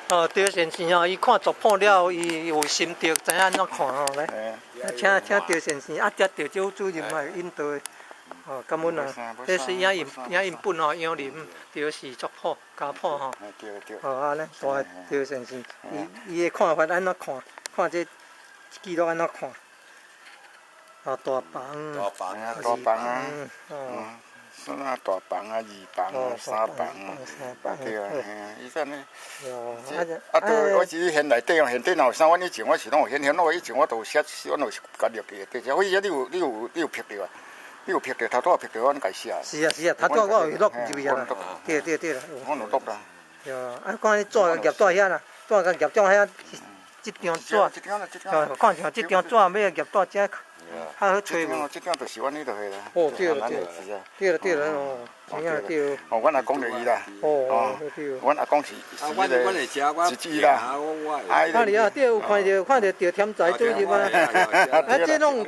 哦，對先生哦，伊看族譜了後，伊有心得，知影按怎看吼來。啊，請請趙先生，啊，遮趙周主任嘛引導的，哦，感恩啊。這是影印影印本吼，楊林趙氏族譜家譜吼。對對。哦，啊咧，大趙先生，伊伊的看法按怎看？看這記錄按怎看？哦，大房。大房啊，大房啊。哦。啥大房啊，二房啊，三房啊，對啊，嘿啊，伊陣呢，啊，對，我是現內底哦，現底若有啥，阮以前我是攏有顯現，我以前我都有寫，我有共錄去的，對，我伊遮你有拍著啊？你有拍著，頭拄有拍著，阮家寫。是啊是啊，頭拄我有錄入去啊，對對對啦。我有錄啦。對啊，啊，看你紙夾帶遐啦，紙共夾帶遐，這張紙，看像這張紙欲夾帶遮。較好揣無？這張就是阮彼落去啦。哦，對了對了，對了對了哦，知影對。哦，阮阿公就伊啦。哦，對。阮阿公是是彼個，是伊啦。啊，你啊，對，有看著看著趙添財主任啊。啊，這攏仝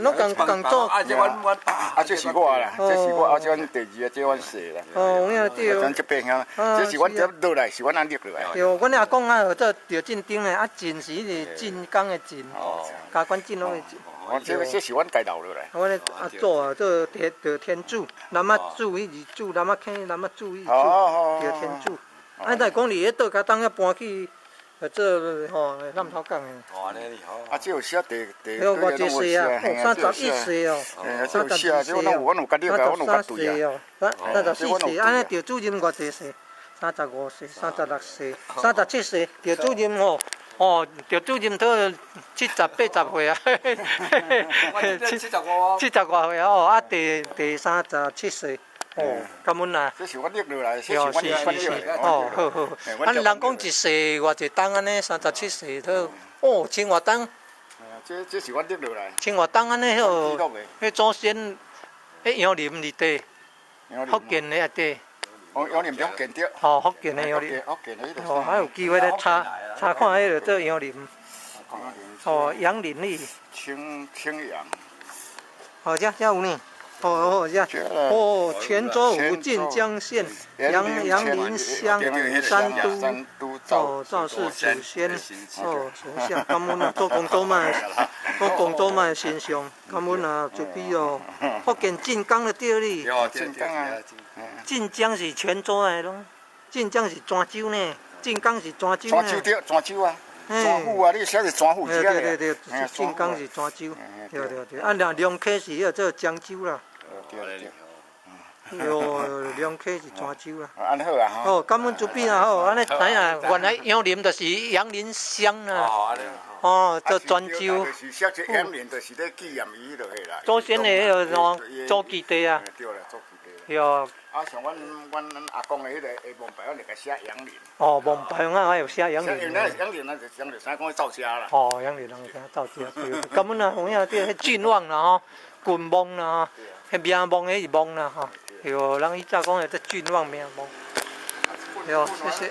攏仝仝做。啊，這阮阮啊，這是我啦，這是我，啊，這阮第二個，這阮細啦。哦，有影對。咱這邊兄，這是阮這落來，是阮按錄落來。對，阮阿公啊，做趙進丁的，啊，晉是彼個晉江的晉，加管晉攏的晉。哦，這個這是阮家留落來。阮的阿祖啊，做天趙天柱，南仔柱彼字柱，南仔坑，南仔柱彼字柱，趙天柱。啊，但是講佇彼倒家當遐搬去，做吼南頭港的。哦，按呢好。啊，這有寫第第。有偌濟歲啊？31歲哦。32歲哦。阮有甲錄啊，阮有甲對啊。 34歲，按呢趙主任偌濟歲？35歲、36歲、37歲，趙主任吼。哦，趙主任都七十八十歲啊，七十五。七十外歲哦，啊，第37歲，哦，感恩啊。這是阮錄落來，這是阮是是，哦，好好。啊，人講一世偌濟冬按呢，三十七歲，都哦，千外冬。這這是阮錄落來。千外冬按呢，彼個，彼祖先，彼楊林佇佗，福建的啊佗。哦，楊林福建對。哦，福建的楊林。福建的。哦，還有機會咧查查看，彼個做楊林。哦，楊林哩。青青陽。哦，遮遮有呢。哦哦，遮。哦，泉州府晉江縣楊楊林鄉三都。哦，趙氏祖先。哦，神像，感恩啊，祖公祖媽，祖公祖媽的神像，感恩啊，慈悲哦。福建晉江的對哩。晉江啊。晉江是泉州的攏，晉江是泉州呢，晉江是泉州呢。泉州對，泉州啊，泉府啊，你寫是泉府。對對對，晉江是泉州，對對對。啊，若龍溪是彼個做漳州啦。對對。喲，龍溪是泉州啦。按呢好啊。哦，感恩慈悲啊，好，按呢知影，原來楊林就是楊林鄉啦。哦，做泉州。就是寫這楊林，就是咧紀念伊就係啦。祖先的彼個祖祖基地啊。對啦，祖基地。對。啊，像阮阮阿公的彼個下墓牌，阮就共寫楊林。哦，墓牌啊，還有寫楊林。楊林，咱就楊就啥講趙家啦。哦，楊林人就趙家，對。感恩啊，有影對，彼郡望啦吼，郡望啦吼，彼名望彼是望啦吼，對，人以前講的這郡望名望。對，謝謝。